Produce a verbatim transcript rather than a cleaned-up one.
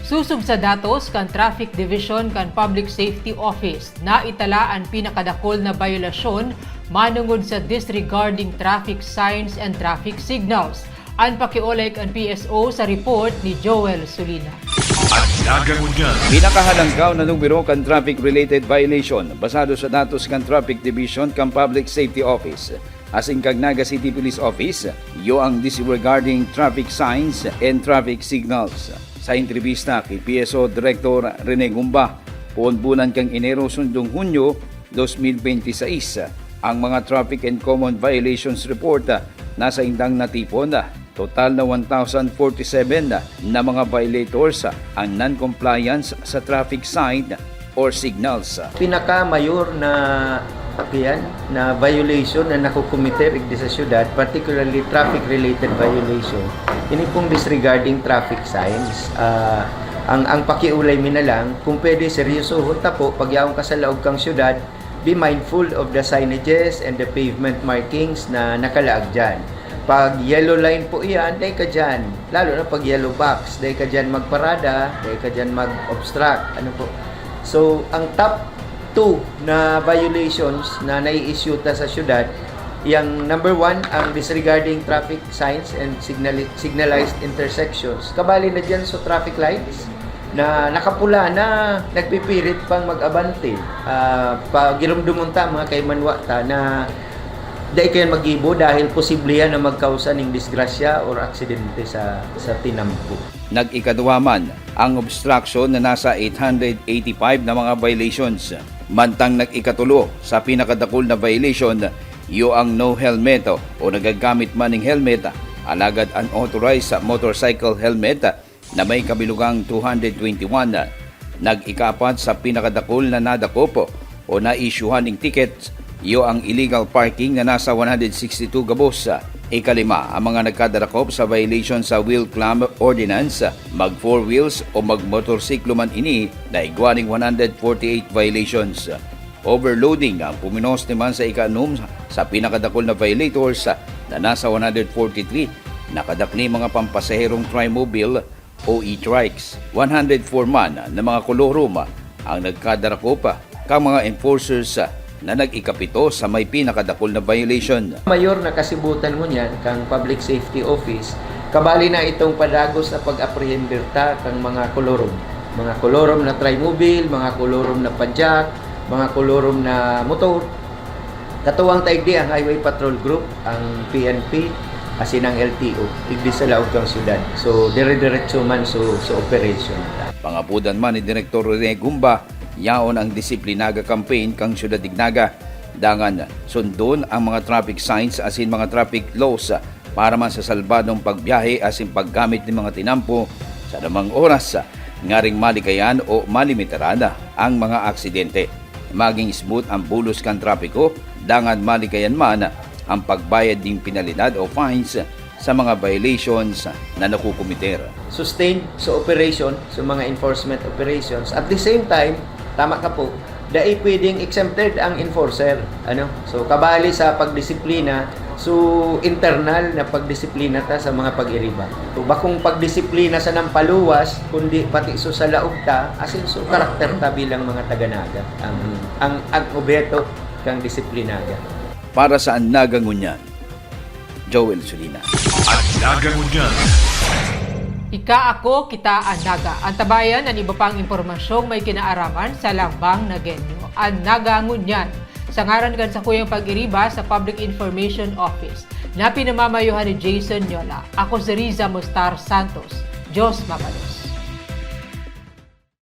Sosog sa datos kan Traffic Division kan Public Safety Office, naitala an pinakadakul na bayolasyon manongod sa disregarding traffic signs and traffic signals. An pakiolay kan P S O sa report ni Joel Solina. An nagangunyan. Pinakahalangkaw na numero kan traffic-related violation basado sa datos kan Traffic Division kan Public Safety Office asin kan Naga City Police Office, iyo ang disregarding traffic signs and traffic signals. Sa entrebista ki P S O Director Rene Gumba, poon bulan kan Enero sundong Hunyo dos mil bente y seis, ang mga traffic and common violations report na saindang natipon. Total na one thousand forty-seven na mga violators ang non-compliance sa traffic sign or signals. Pinakamayor na, apian, na violation na nakokomiter igdi sa syudad, particularly traffic-related violation, ini pong disregarding traffic signs. Ah, ang, ang pakiolay mi na lang, kung pwede, seryosohon ta po, pag yaon ka sa laog kang syudad, be mindful of the signages and the pavement markings na nakalaag dyan. Pag yellow line po iyan, dai ka dyan. Lalo na pag yellow box, dai ka dyan magparada, dai ka dyan mag-obstruct. Ano po? So, ang top two na violations na nai-issue ta sa syudad, yang number one, ang disregarding traffic signs and signali-, signalized intersections. Kabali na dyan sa traffic lights na nakapula na, nagpipirit pang mag-abante. Ah, pagirumdomon ta, mga kaimanwa ta, na dai kayan maggibo dahil posible yan na magkausa ning disgrasya or aksidente sa, sa tinampo. Nag-ikaduwa man ang obstruction na nasa eight hundred eighty-five na mga violations. Mantang nag-ikatulo sa pinakadakul na violation, iyo ang no helmet o nagagamit man ning helmet, alagad unauthorized sa motorcycle helmet na may kabilugang two hundred twenty-one. Nag-ikapat sa pinakadakul na nadakop o naisyuhan ning ticket, iyo ang illegal parking na nasa one hundred sixty-two gabos. Ikalima, ang mga nagkadarakop sa violation sa wheel clamp ordinance, mag four wheels o magmotorsiklo man ini, na igwa ning one hundred forty-eight violations. Overloading ang puminos naman sa ika-anom sa pinakadakul na violators na nasa one hundred forty-three. Nakadakni mga pampasaherong trimobile o e-trikes. One hundred four man na mga kolorum ang nagkadarakop kan mga enforcers na nag-ikapito sa may pinakadakul na violation. Mayor na kasibutan mo niyan kang Public Safety Office, kabali na itong padagos na pag-aprehender ta kang mga kolorum. Mga kolorum na trimobile, mga kolorum na padyak, mga kolorum na motor. Katuwang ta igdi ang Highway Patrol Group, ang P N P, asin ang L T O, igdi sa laog kang syudad. So, dire-diretso man so, sa operation. Pangapodan man ni Direktor Rene Gumba, yaon ang Disiplinaga campaign kang Syudad nin Naga. Dangan, sundon ang mga traffic signs asin mga traffic laws para man sa salbadong pagbiyahe asin paggamit nin mga tinampo sa anumang oras, ngaring malikayan o malimitaran ang mga aksidente. Maging smooth ang bulos kan trapiko, dangan malikayan man ang pagbayad nin penalidad o fines sa mga violations na nakokomiter. Sustain sa operation sa mga enforcement operations. At the same time, tama ka po, dai pwedeng exempted ang enforcer. Ano? So, kabali sa pagdisiplina, so, internal na pagdisiplina ta sa mga pag-iriba. So, bakong pagdisiplina sa nang paluwas, kundi pati so sa laog ta, asin so karakter ta bilang mga taga-Naga. Ang, ang, ang obheto kang disiplinaga. Para sa An Naga Ngunyan, Joel Solina. An Naga Ngunyan. Ika, ako, kita, an Naga. Antabayan an iba pang impormasyong may kinaaraman sa Lambang Nagenyo. An Naga Ngunyan. Sa ngaran kan sakuyang pag-iriba sa Public Information Office, na pinamamayohan ni Jason Nyola, ako si Riza Mustar Santos. Diyos mabalos.